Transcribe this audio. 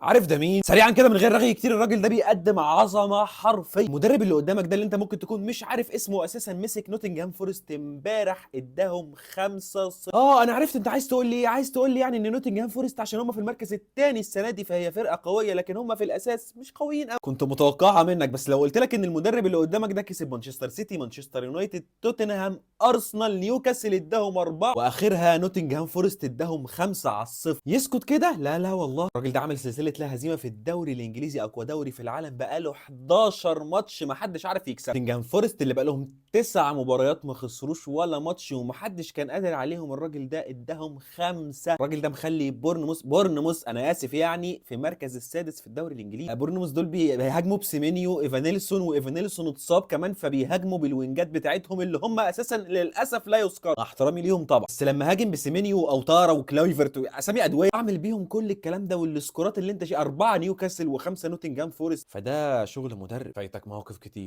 عارف ده مين؟ سريعا كده من غير رغي كتير، الراجل ده بيقدم عظمه حرفيا. المدرب اللي قدامك ده اللي انت ممكن تكون مش عارف اسمه اساسا، مسك نوتنجهام فورست امبارح اداهم 5-0. انا عرفت انت عايز تقول لي ايه، عايز تقول لي يعني ان نوتنجهام فورست عشان هم في المركز الثاني السنة دي فهي فرقه قوية، لكن هم في الاساس مش قويين قوي. كنت متوقعها منك، بس لو قلت لك ان المدرب اللي قدامك ده كسب مانشستر سيتي، مانشستر يونايتد، توتنهام، ارسنال، نيوكاسل اداهم 4، واخرها نوتنجهام فورست اداهم 5-0، يسكت كده؟ لا لا والله، الراجل ده عامل سلسلة لا هزيمة في الدوري الانجليزي، اقوى دوري في العالم، بقاله 11 ماتش ما حدش عارف يكسب. نوتنجهام فورست اللي بقالهم 9 مباريات ما خسروش ولا ماتش ومحدش كان قادر عليهم، الراجل ده اداهم 5. الراجل ده مخلي بورنموث انا اسف يعني في المركز السادس في الدوري الانجليزي. بورنموث دول بيهاجموا بسيمينيو ايفانيلسون، وايفانيلسون اتصاب كمان، فبيهاجموا بالوينجات بتاعتهم اللي هم اساسا للاسف لا يذكر، مع احترامي ليهم طبعا، بس لما هاجم بسيمينيو اوتارا وكلايفرت اسامي ادوية، اعمل بيهم كل الكلام ده والسكورات اللي انت شيء 4 نيوكاسل و5 نوتنجهام فورست، فده شغل مدرب. فايتك مواقف كتير.